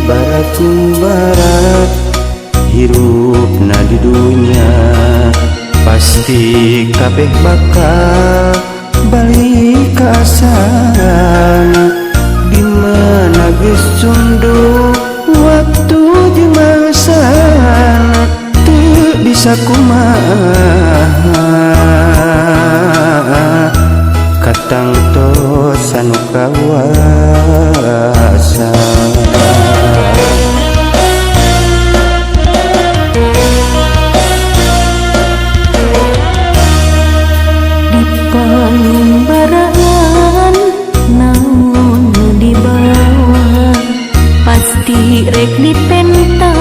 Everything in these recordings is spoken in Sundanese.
Ibarat barat hirupna di dunya, pasti kabeh bakal balik ka asalna. Di mana geus cunduk waktu jeung masana, teu bisa kumaha katangtos anu kawasa. Di pangumbaraan naon nu dibawa, pasti rek dipenta,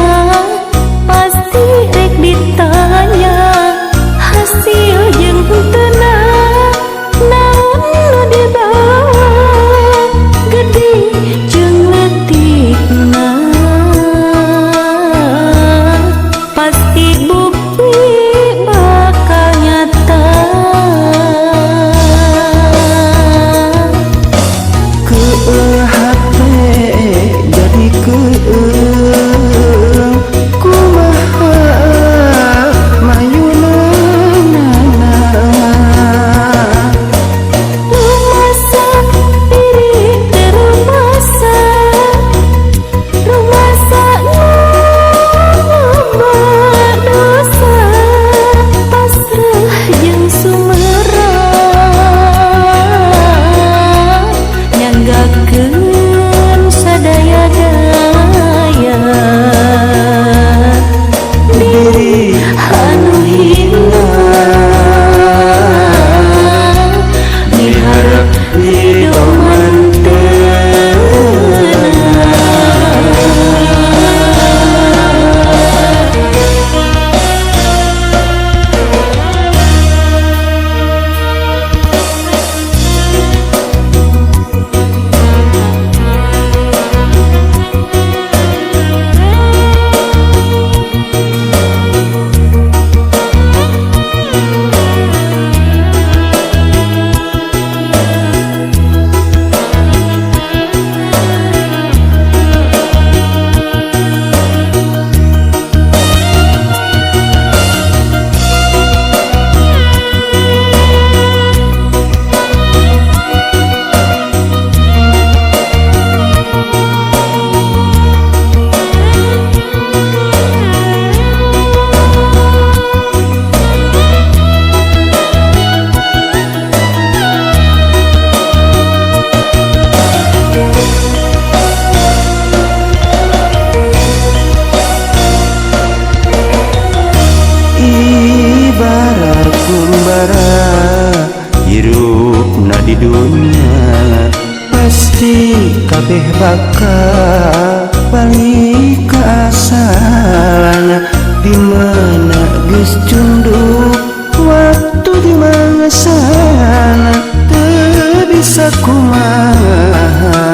pasti rek ditanya hasil jeung henteu naon nu dibawa, gede jeung leutikna pasti bukti bakal nyata. Keul hate jadi keung, kumaha mayunanana. Rumasa diri teu rumasa, rumasa loba dosa, pasrah jeung sumerah nyanggakeun sadaya daya diri anu hina miharep didoman Ibarat kumbara hirupna di dunya, pasti kabeh bakal balik ka asalna. Di mana geus cunduk waktu di masana, teu bisa kumaha.